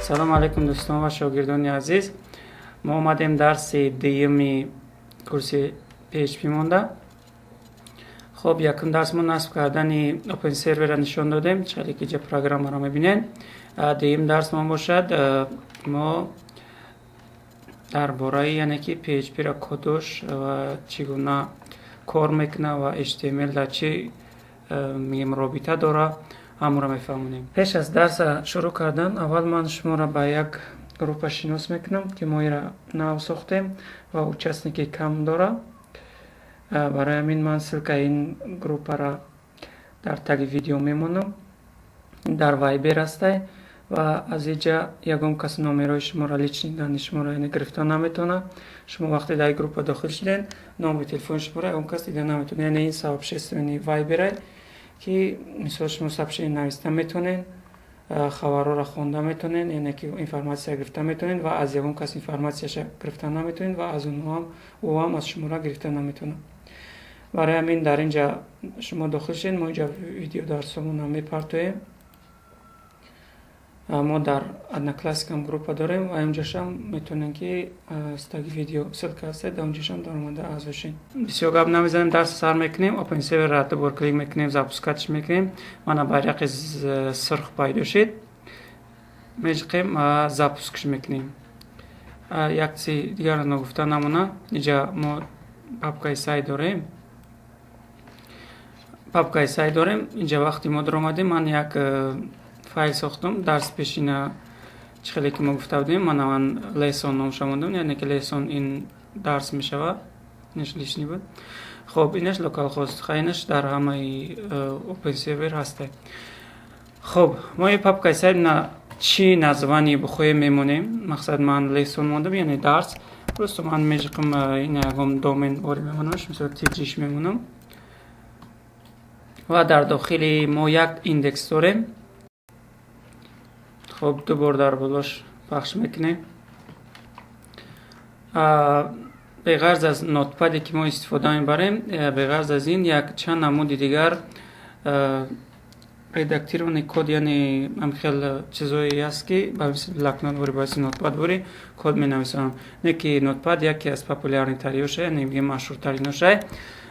Салому алайкум, дӯстон ва шогирдони азиз. Мо омадем дарси дуюми курси PHP монда. Хоб, якум дарс мо насб кардани Open Server нишон додем, чӣ хеле ки ҷа программаро мебинед. Дуюм дарс мо бошад, мо дар бораи, яъне ки PHP-ро, кодош ва чӣ гуна кор мекунад ва HTML дар чӣ мегем робита дорад, ҳамонро мефаҳмонем. Пеш аз дарса шурӯъ кардан, аввал ман шуморо ба як группа шинос мекунам, ки мо инро нав сохтем ва участники кам дорад. Барои ҳамин ман ссылкаи ин группаро дар таги видео мемонам. Дар Вайбер ҳастай ва аз инҷа ягон кас номерои шуморо, личный данные шуморо, яъне, гирифта наметавонад. Шумо вақте дар группа дохил шуден, номери телефони шуморо ягон кас дида наметавонад. Яъне ин сообщественный Вайберай, ки мисол шумо сообщение нависта метавонед, хабарҳоро хонда метавонед, яъне ки информатсия гирифта метавонед ва аз ягон кас информатсияша гирифта наметавонед ва аз онҳоам ӯ ҳам аз шуморо гирифта наметавонад. Барои ҳамин дар ин ҷа шумо дохил шавед, мо инҷа видеодарсомонро мепартоем. Мо дар Одноклассникам группа дорем ва инҷошам метавонем, ки аз таги видео ссылка ҳастед, дар онҷошам даромада аъзо шед. Бисёр гап намезанем, дарс сар мекунем. Open Server ду бор клик мекунем, запускатьш мекунем. Мана байрақи сурх пайдо шид. Меҷиқем, запускш мекунем. Як чизи дигарро ногуфта намонад. Инҷа мо папкаи сайт дорем. Папкаи сайт дорем. Инҷа вақте мо даромадем, ман як файл сохтум. Дарс пешина чӣ хеле ки мо гуфта будем, мана ман lesson номша мондам, яъне ки lesson ин дарс мешавад. Инаш лишний буд. Хоб, инаш localhost, ха, инаш дар ҳамаи Open Server ҳастай. Хоб, мо ин папкаи сайт на чӣ название бихоҳем мемонем. Мақсад, ман lesson мондам, яъне дарс. Просто ман межиқам, ин ягон домен ворӣ мемонамш, мисол tg мемонам. Ва дар дохили мо як индекс дорем. Хоб, ду бор дар болош пахш мекунем. Беғарз аз Notepad е ки мо истифода мебарем, беғарз аз ин як чанд намуди дигар редактированный код, яъне ҳамхел чизое аст, ки ба мисли блокнот ворӣ, ба мисли Notepad ворӣ код менависонам. Не ки Notepad яке аз популярныйтариёша, яъне мегӯем машҳуртариношай.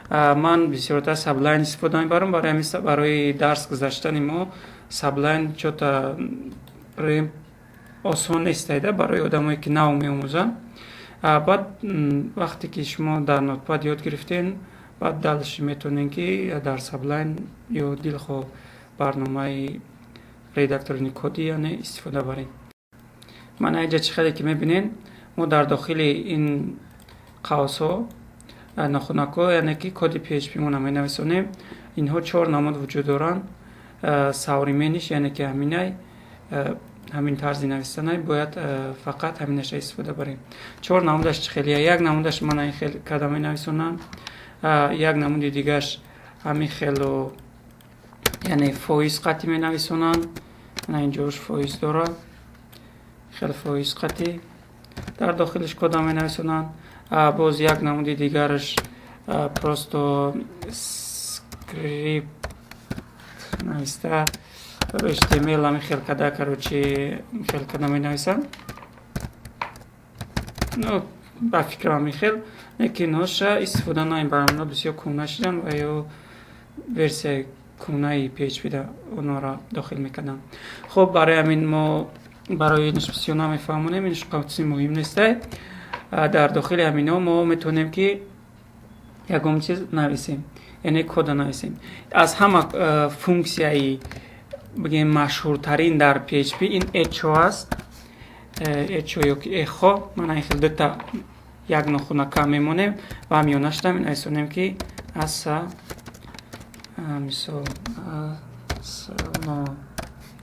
Ман бисёртар Sublime истифода мебарам. Барои ҳамин барои дарс гузаштани мо Sublime чота осон нестайда барои одамое ки нав меомӯзанд. Баъд вақте ки шумо дар Notepad ёд гирифтен, баъд дальше метавонед, ки дар Sublime ё дилхоҳ барномаи редакторини коди, яъне, истифода баред. Мана инҷа чӣ хеле ки мебинед, мо дар дохили ин қавсҳо, нохунакҳо, яъне ки коди PHP мона менависонем. Инҳо чор намуд вуҷуд доранд. Современныйш, яъне ки ҳаминай, ҳамин тарзи навистанай, бояд фақат ҳаминаша истифода барем. Чор намудаш чӣ хелия? Як намудаш мана ин хел карда менависонам. Як намуди дигараш ҳамин хело, яъне фоиз қатӣ менависонанд. Мана инҷош фоиз дорад, хел фоиз қатӣ дар дохилиш кода менависонанд. Боз як намуди дигараш просто скрипт нависта, HTML ҳамин хел када, короче, хел када менависанд. Ну, ба фикрам, ҳамин хел, лекин инҳоша истифода намебарам. Инҳо бисёр кӯҳна шуданд ва ё версияи кӯҳнаи PHP-да онҳоро дохил мекарданд. Хуб, барои ҳамин мо барои инаш бисёр намефаҳмонем, инаш чизи муҳим нестай. Дар дохили ҳаминҳо мо метавонем, ки ягон чиз нависем, яъне кода нависем. Аз ҳама функсияи, бигем, машҳуртарин дар PHP ин echo аст. Echo ё ки эхо. Мана ин хел дута як нохунака мемонем ва миёнашда менависонем, ки аса, мисол, салом,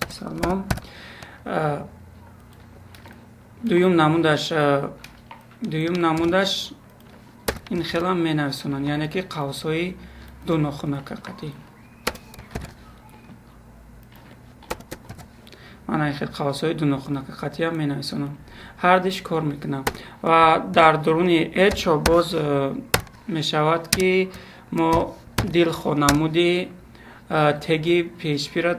салом. Дуюм намудаш ин хелам менависонанд, яъне ки қавсҳои ду нохунака қатӣ. Мана ин хел қавсҳои ду нохунака қатиам менависонам. Ҳардиш кор мекунам. Ва дар дуруни echo боз мешавад, ки мо дилхоҳ намуди теги PHP-ра,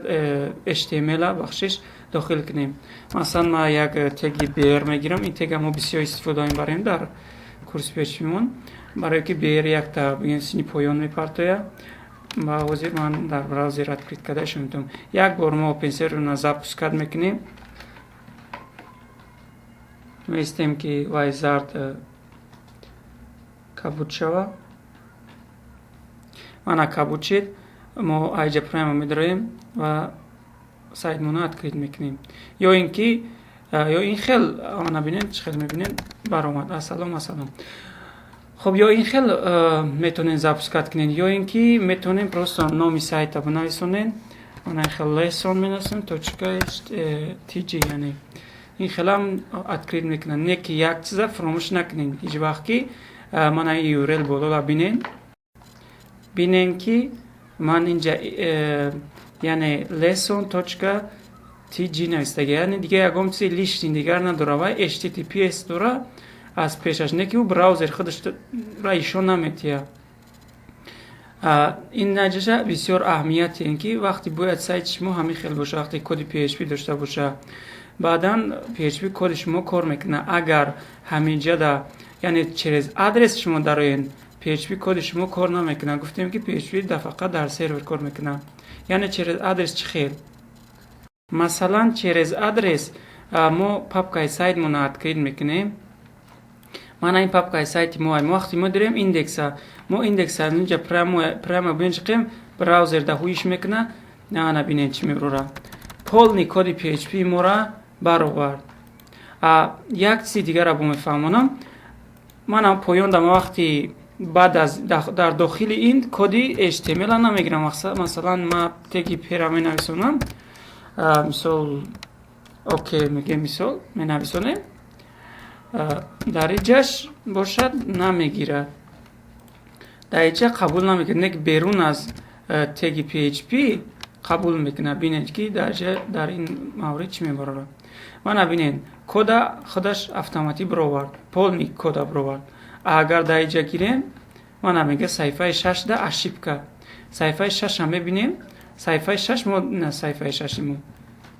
HTML-а, бахшиш, дохил кунем. Масалан, ман як теги br мегирам. Ин тега мо бисёр истифода мебарем дар курси PHP-мон, барое ки br якта, бигем, сини поён мепартояд. Ва ҳозир ман дар браузер открыть карда шумо метавонам. Як бор мо OpenServer запускать мекунем, меистем, ки вай зард кабуд шава. Мана, кабуд шид. Мо айҷа прямо медароем ва сайтмона открыть мекунем. Ё ин ки ё ин хел, ана бинед, чӣ хел мебинед, баромад. Ассалом, ассалом. Хоб, ё ин хел метавонед запускать кунед, ё ин ки метавонем просто номи сайта бинависонед. Ана хел lesson менависем, точка tg, яъне ин хелам открыть мекунад. Не ки як чиза фаромӯш накунед ҳеҷ вақт, ки мана URL болола бинед, бинен, ки ман инҷа яъне lesson точка tg навистага, яъне дига ягон чизи лишний дигар надора. Вай HTTPS дора аз пешаш, не ки ӯ браузер худаш ра ишон наметиҳад. Ин наҷаша бисёр аҳамияте, ки вақте бояд сайти шумо ҳамин хел боша, вақте коди PHP дошта боша, баъдан PHP коди шумо кор мекунад. Агар ҳаминҷада, яъне через адрес шумо дароед, PHP коди шумо кор намекунад. Гуфтем, ки PHP фақат дар сервер кор мекунад. Яъне через адрес чӣ хел? Масалан, через адрес мо папкаи сайтмона открыть мекунем. Мана, ин папкаи сайти мо. Вақте мо дорем индекса, мо индекса инҷа прямо бинчиқем, браузер да ҳуиш мекуна. Ана, бинед, чӣ мебурора, полный коди PHP мора баровард. Як чизи дигарро бо мефаҳмонам. Манам поён дама, вақти баъд аз дар дохили ин коди HTML намегирам. Масалан, ма теги p ра менависонам, мисол, окей мегем, мисол менависонем, дар иҷаш бошад, намегирад, дар иҷа қабул намекунад, не ки берун аз теги PHP қабул мекунад. Бинед, ки дар ин маврид чӣ мебарорад. Мана, бинед, кода худаш автоматӣ бировард, полный кода бировард. Агар дар иҷа гирем, мана, мега саҳифаи шашда ошибка. Саҳифаи шашам мебинем, саҳифаи шаш мо, саҳифаи шаши мо,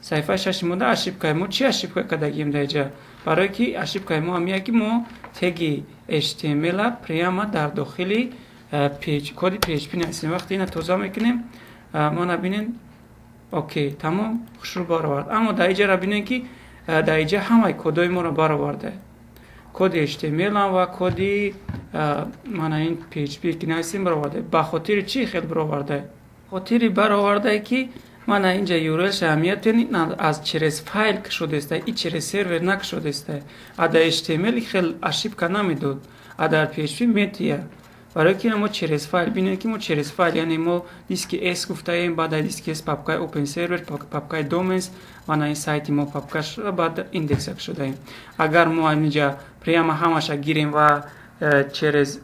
саҳифаи шаши мо да ошибкаи мо. Чӣ ошибка кардагием дар иҷа? Барое ки ошибкаи мо ҳамия, ки мо теги HTML прямо дар дохили коди PHP нависем. Вақте ина тоза мекунем, мана, бинед, окей, тамом, хушрӯ баровард. Аммо дар иҷара бинед, ки дар иҷа ҳамаи кодҳои моро бароварда, коди HTML ва коди мана ин PHP ки нависем бароварда. Ба хотири чӣ хел бароварда? Хотири баровардае, ки мана инҷа URL аҳамият аз через файл кушодаиста и через сервер накушодаиста. А дар HTML хел ошибка намедод, а дар PHP метия, барои ки мо через файл. Бинед, ки мо через файл, яъне мо диски S гуфтаем, баъд аз диски S папкаи open server, папкаи domains, мана ин сайти мо папкаш, баъд индекса кушодаем. Агар мо инҷа прямо ҳамаша гирем ва через,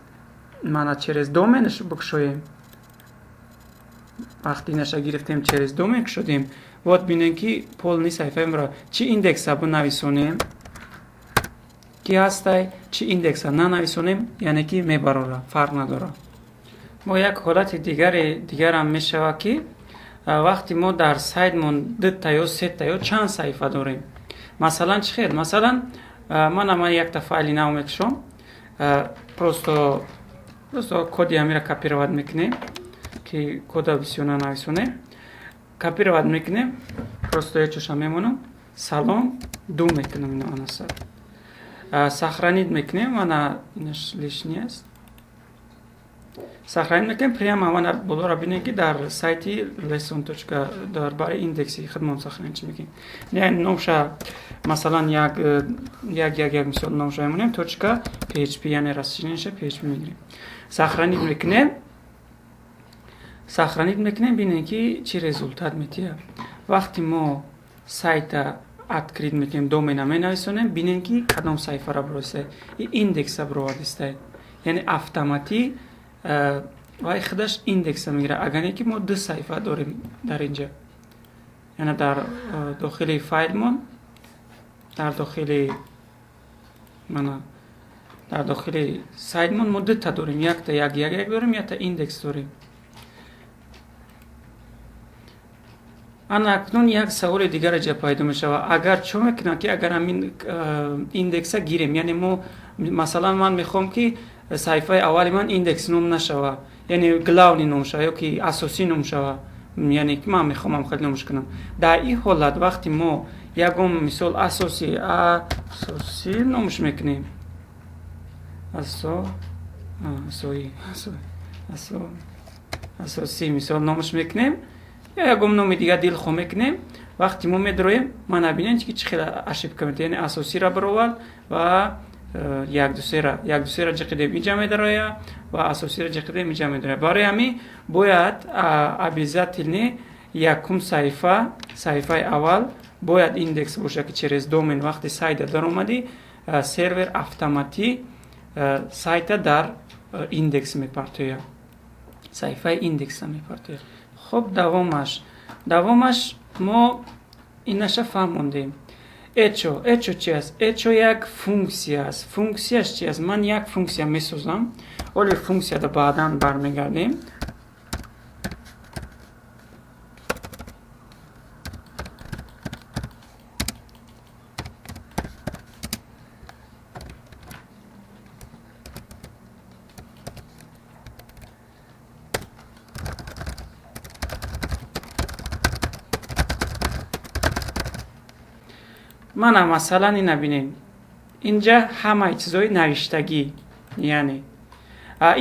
мана, через доменш бикушоем, вақти инаша гирифтем, через домен кушодем, вот, бинем, ки полный саҳифаи моро, чӣ индекса бинависонем, ки ҳастай, чӣ индекса нанависонем, яъне ки мебарора, фарқ надорад. Мо як ҳолати дигаре дигарам мешавад, ки вақте мо дар сайтмон дута ё сета ё чанд саҳифа дорем. Масалан, чӣ хел? Масалан, мана, ман якта файли нав мекушом, просто коди ҳамира копировать мекунем, ки кода бисёр нанависонем. Копировать мекунем, просто ечоша мемонам, салом ду мекунам, ино анаса сохранить мекунем. Мана, инаш лишний аст. Сохранить мекунем прямо. Мана, болоро бинем, ки дар сайти lesson точка, дар барои индекси худмон сохранить мекунем. Яъне номша, масалан, як як як як, мисол, номша мемонем точка php, яъне расширениеша php мегирем. Сохранить мекунем, сохранить мекунем. Бинем, ки чӣ результат метиҳад. Вақти мо сайта открыть мекунем, домена менависонем, бинем, ки кадом саҳифаро бировардистай. И индекса бировардистай, яъне автоматӣ вай худаш индекса мегирад. Агар не ки мо ду саҳифа дорем дар инҷа, яъне дар дохили файлмон, дар дохили, мана, дар дохили сайтмон мо дута дорем: якта як як як дорем, якта индекс дорем. Ана акнун як саволи дигар ҷа пайдо мешавад. Агар чӣ мекунам, ки агар ҳамин индекса гирем, яъне мо, масалан, ман мехоҳам, ки саҳифаи аввали ман индекс ном нашава, яъне главный ном шава ё ки асосӣ ном шава, яъне ки ман мехоҳам хеле номш кунам. Дар ин ҳолат вақти мо ягон, мисол, асосӣ номш мекунем, асои асосӣ, мисол, номш мекунем ё ягон номи дигар дилхоҳ мекунем, вақти мо медроем, мана бинед, ки чӣ хел ошибка метавад. Яъне асосиро баровард ва якдусера, якдусера ҷиқидем, иҷа медароя ва асосиро ҷиқидем, иҷа медароя. Барои ҳамин бояд обязательно якум саҳифа, саҳифаи аввал бояд индекс боша, ки через домен вақти сайта даромадӣ, сервер автоматӣ сайта дар индекс мепартояд, саҳифаи индекса мепартояд. Хуб, давомаш мо инаша фаҳмондем. Echo, echo чи аст? Echo як функсия аст. Функсияш чи аст? Ман як функсия месозам. Оли функсияда баъдан бармегардем. Мана, масалан, ина бинед, инҷа ҳамаи чизҳои навиштагӣ, яъне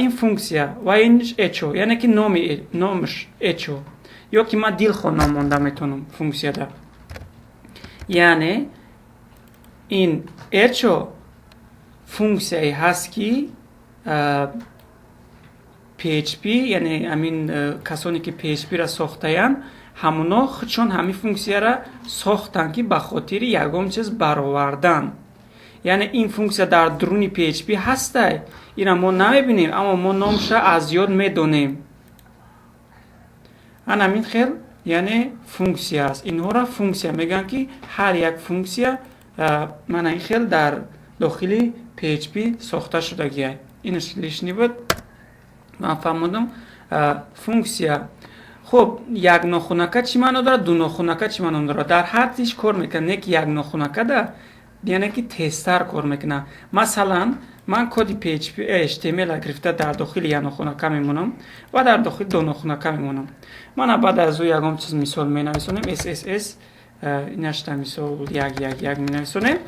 ин функсия ва ин echo, яъне ки номаш echo ё ки ман дилхоҳ ном монда метавонам функсияда. Яъне ин echo функсияе ҳаст, ки PHP, яъне ҳамин касоне ки PHP-ра сохтаянд, ҳамуно худшон ҳамин функсияра сохтанд, ки ба хотири ягон чиз баровардан. Яъне ин функсия дар дуруни PHP ҳастай, ина мо намебинем, аммо мо номша аз ёд медонем. Ана ҳамин хел, яъне функсия аст. Инҳоро функсия мегӯянд, ки ҳар як функсия мана ин хел дар дохили PHP сохта шудагиай. Инаш лишний буд, ман фаҳмодам. Функсия. Хуб, як нохунака чӣ маъно дорад, ду нохунака чӣ маъно дорад? Дар ҳар тиш кор мекунад, не ки як нохунакада, яъне ки тезтар кор мекунад. Масалан, ман коди PHP HTML гирифта дар дохили як нохунака мемонам ва дар дохили ду нохунака мемонам. Мана, баъд аз ӯ ягон чиз, мисол, менависонем SSS, инашта, мисол, як як як менависонем.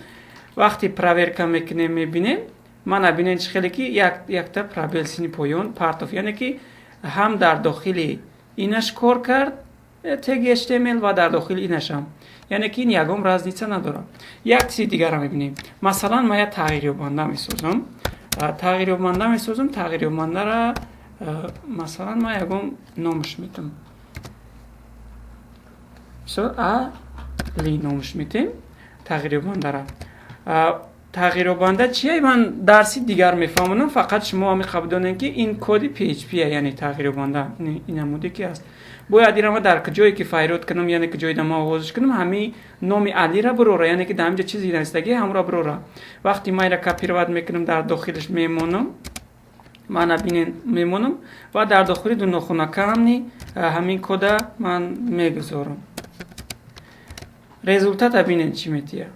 Вақте проверка мекунем, мебинем, мана бинед, чӣ хеле ки якта пробел сини поён партов, яъне ки ҳам дар дохили инаш кор кард теги HTML ва дар дохили инашам, яъне ки ин ягон разница надорад. Як чизи дигарро мебинем. Масалан, ман як тағйирёбанда месозам, тағйирёбанда месозам. Тағйирёбандара, масалан, ман ягон номаш метам, мисол, Али номаш метем тағйирёбандара. Тағйирёбанда чие, ман дарси дигар мефаҳмонам. Фақат шумо ҳами қабул донед, ки ин коди PHP, яъне тағйирёбанда ин намуде ки аст. Бояд ира дар ҷое ки файрод кунам, яъне ки ҷое ма овозиш кунам, ҳами номи Алира бурора, яъне ки дар ҳаминҷа чизе навистагӣ, ҳамро бурора. Вақте ман ира копировать мекунам, дар дохилаш мемонам, мана бинен, мемонам ва дар дохили ду нохунакаамни ҳамин кода ман мегузорам. Результата бинен, чӣ метиҳад.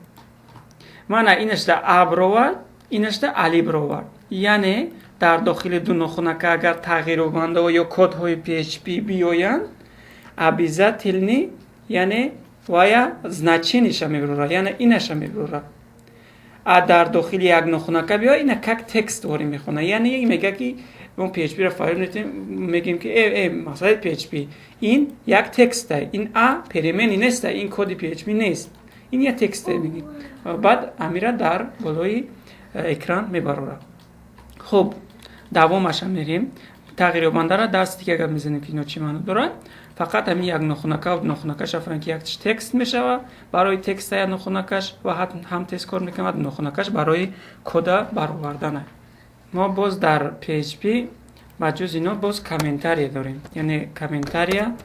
Мана, инашда а бировард, инашда Али бировард. Яъне дар дохили ду нохунака агар тағйирёбандаҳо ё кодҳои PHP биёянд, обязательно, яъне вая значениеша мебирора, яъне инаша мебирора. А дар дохили як нохунака биё, ина как текст ворӣ мехона. Яъне мега, ки мо PHP-ро файл мегӯем, ки масалаи PHP ин як текстай, ин а переменный неста, ин коди PHP нест, ин як тексте мегӯем. Баъд амира дар болои экран мебарорад. Хуб, давомаша мерем. Тағйирёбандара дарси дига гап мезанем, ки ино чӣ маъно дорад. Фақат ҳамин як нохунака, нохунакаша фаҳмем, ки як текст мешава. Барои текста як нохунакаш ва ҳам тест кор мекунад, нохунакаш барои кода баровардана. Мо боз дар PHP ба ҷуз ино боз комментария дорем. Яъне комментария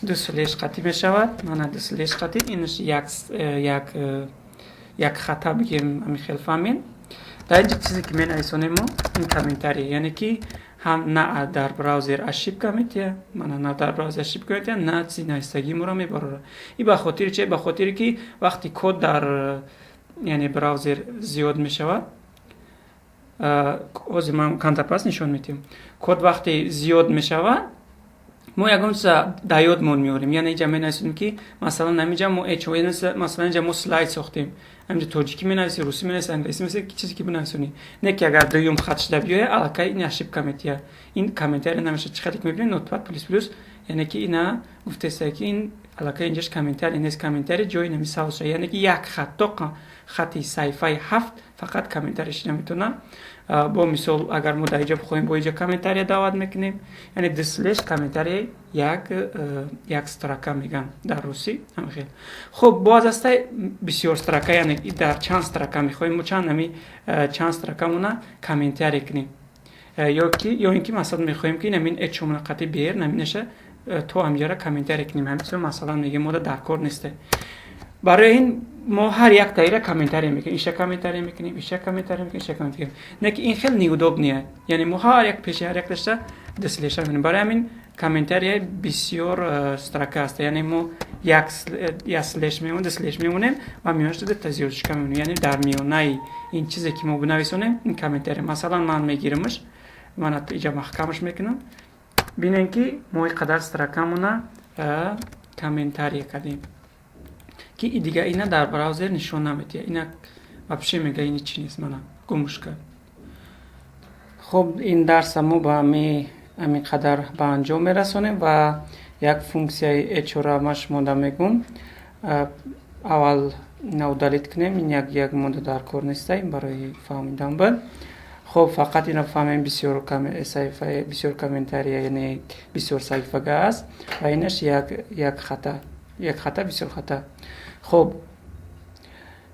ду слеш қатӣ мешавад. Мана, ду слеш қатӣ, инаш як хата бигем, ҳамин хел фаҳмем. Дар инҷа чизе ки менависонем мо, ин комментария, яъне ки Ҳам на дар браузер ошибка метиҳад, мана, на дар браузер ошибка метиҳад, на чизи навистагии моро мебарорад. И ба хотири че? Ба хотире ки вақти код дар, яъне, браузер зиёд мешавад, ҳозир ман камтар пас нишон медиҳам, код вақте зиёд мешавад, мо ягон чиза дар ёдмон меорем. Яъне инҷа менависем, ки масалан ҳаминҷа мо, масалан, инҷа мо слайд сохтем, ҳаминҷа тоҷикӣ менависӣ, русӣ менависӣ, англисӣ менависӣ, чизе ки бинависонӣ, не ки агар дуюм хат шуда биёяд, аллакай ин ошибка метиҳад, ин комментарий намешавад. Чӣ хеле ки мебинем, Notepad++, яъне ки ина гуфтеста, ки ин аллакай инҷаш комментарий нест, комментарий ҷои нами савз шуда, яъне ки як хат то хати саҳифаи 7 фақат комментарий шида метавонад. Бо мисол, агар мо дар инҷа бихоҳем, бо инҷа комментария даъват мекунем, яъне ду слеш комментарий, як строка мегӯянд дар русӣ, ҳамин хел. Хуб, боз ҳастай бисёр строка, яъне дар чанд строка мехоҳем мо чанд ами чанд строкамона комментарий кунем, ё ки ё ин ки масалан мехоҳем, ки намин эчомона қати бер наминаша то ҳаминҷара комментарий кунем. Ҳамин чизо, масалан, мегем, мода дар кор несте. Барои ин мо ҳар як таира комментарий мекунем, иша комментарий мекунем, иша комментарий мекунем, иша комментарий мекунем. Не ки ин хел неудобный, яъне мо ҳар як пеши ҳар як дашта ду слеша мекунем. Барои ҳамин комментария бисёр строка аст, яъне мо як слеш мемонем, ду слеш мемонем ва миёнаш дута звёздочка мемонем, яъне дар миёнаи ин чизе ки мо бинависонем, ин комментарий. Масалан, ман мегирамаш, ман иҷа маҳкамаш мекунам. Бинем, ки мо ин қадар строкамона комментария кардем, ки дига ина дар браузер нишон намедиҳад, ина вообще мега, ини чи нест, мана, гумш кард. Хуб, ин дарса мо ба ҳамин қадар ба анҷом мерасонем ва як функсияи echo-ра ман шумода мегӯм. Аввал ина удалить кунем, ин як мода дар кор неста, ин барои фаҳмидан буд. Хуб, фақат ина фаҳмем, бисёр саҳифа, бисёр комментария, яъне бисёр саҳифага аст ва инаш як хата, як хата, бисёр хата. Хуб,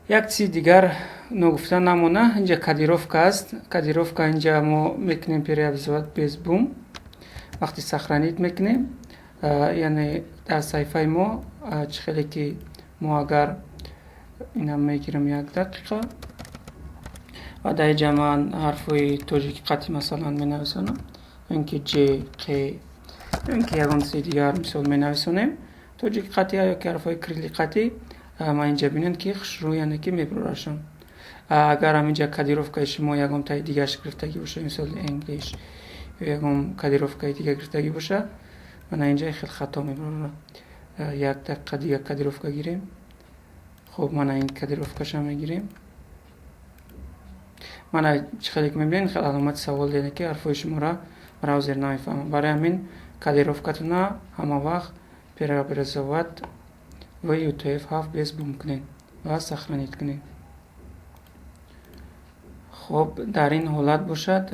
як чизи дигар ногуфта намона: инҷа кодировка аст. Кодировка инҷа мо мекунем преобразовать без BOM. Вақти сохранить мекунем, яъне дар саҳифаи мо чӣ хеле ки мо агар ина мегирам, як дақиқа, ва дар инҷа ман ҳарфҳои тоҷики қатъи, масалан, менависонам, ин ки ҷ, қ, ин ки ягон чизи дигар, мисол, менависонем тоҷики қатъи ё ки ҳарфҳои кирилли қатъӣ, ман инҷа бинед, ки хушрӯ, яъне ки мебурашон. Агар ҳаминҷа кодировкаи шумо ягон таи дигарш гирифтагӣ боша, мисол, English ё ягон кодировкаи дигар гирифтагӣ боша, мана инҷа хел хато мебарорад. Як дақиқа, дигар кодировка гирем. Хуб, мана ин кодировкаша мегирем. Мана, чӣ хеле ки мебинед, хел аломати савол, яъне ки ҳарфҳои шуморо браузер намефаҳмад. Барои ҳамин кодировкатона ҳама вақт преобразовать в UTF-8 без BOM кунед ва сохранить кунед. Хуб, дар ин ҳолат бошад,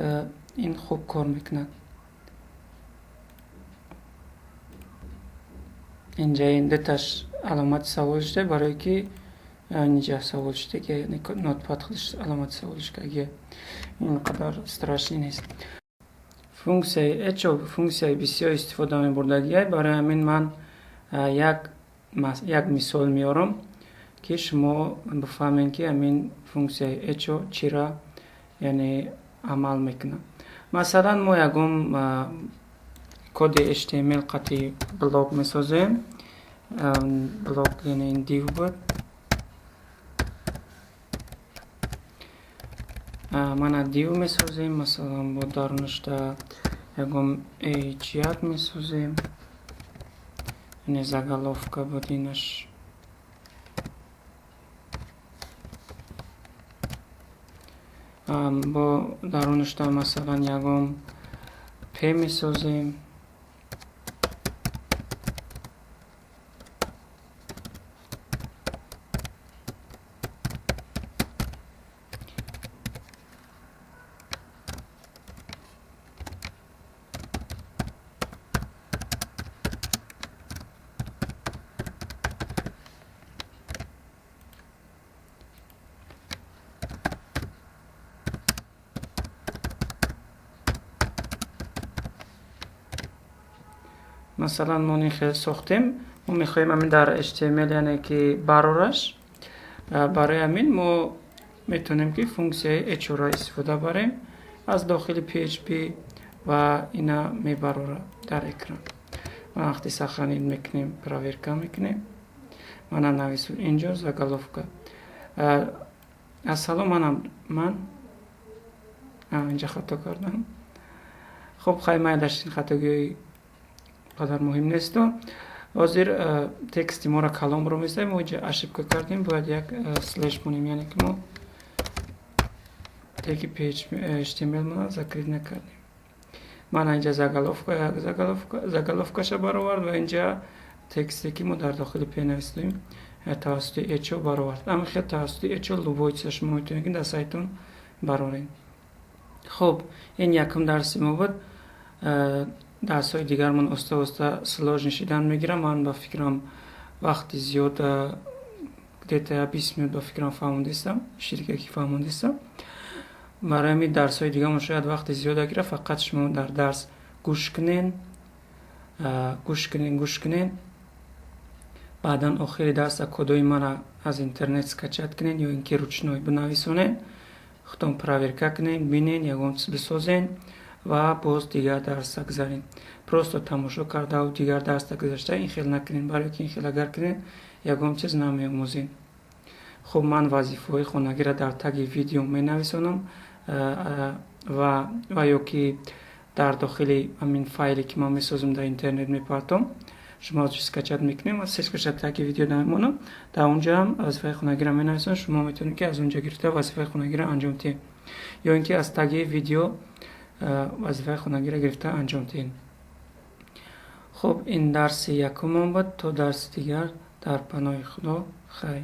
ин хуб кор мекунад. Инҷа ин дуташ аломати савол шуда, барое ки инҷа савол шуда, ки Notepad худаш аломати савол шуда, ин қадар страшный нест. Функсияи echo функсияи бисёр истифода мебурдагиай. Барои ҳамин ман як мисол меорам, ки шумо бифаҳмед, ки ҳамин функсияи echo чира, яъне, амал мекунад. Масалан, мо ягон коди HTML қатъи блок месозем. Блок, яъне ин div буд. Мана, div месозем, масалан, бо дарунашда ягон h1 месозем, яъне заголовка буд инаш. Бо дарунашда, масалан, ягон p месозем. Масалан, мо ин хел сохтем. Мо мехоҳем ҳамин дар HTML, яъне ки барораш. Барои ҳамин мо метавонем, ки функсияи echo-ро истифода барем аз дохили PHP. Ва ина мебарора дар экран. Вақти сохранить мекунем, проверка мекунем. Мана навису инҷо заголовка. Ассалом, манам ман инҷа хато кардам. Хуб, хай, майлаш, ин хатогиҳои қадар муҳим несту. Ҳозир тексти моро калонро месозем. Мо инҷа ошибка кардем, бояд як слеш монем, яъне ки мо теги HTML мо закрыть накардем. Мана инҷа заголовка, як заголовка, заголовкаша баровард ва инҷа тексте, ки мо дар дохили p навистем, тавассути echo баровард. Ама хел тавассути echo любой чиза шумо метавонед, ки дар сайтон бароред. Хуб, ин якум дарси мо буд. Дарсҳои дигармон оста оста сложный шидан мегирам. Ман ба фикрам, вақти зиёд, где-то 20 минут, ба фикрам, фаҳмондистам, ширкаки фаҳмондистам. Барои ҳамин дарсҳои дигармон шояд вақти зиёда гирад. Фақат шумо дар дарс гӯш кунен, гӯш кунен, гӯш кунен. Баъдан охири дарса кодои мара аз интернет скачать кунен ё ин ки ручной бинависонед, худтон проверка кунед, бинен, ягон чиз бисозен ва боз дигар дарса гузаред. Просто тамошо кардаву дигар дарса гузашта, ин хел накунед, барое ки ин хел агар кунед, ягон чиз намеомӯзед. Хуб, ман вазифаҳои хонагиро дар таги видео менависонам ва ё ки дар дохили ҳамин файле, ки ман месозам, дар интернет мепартом. Шумо аз скачать мекунем ва ссылкаша таги видео мемонам. Дар онҷо ҳам вазифаи хонагиро менависам. Шумо метавонед, ки аз онҷо гирифта вазифаи хонагиро анҷом диҳед ё ин ки аз таги видео вазифаи хонагиро гирифта анҷом диҳед. Хуб, ин дарси якумон буд. То дарси дигар дар паноҳи Худо, хайр.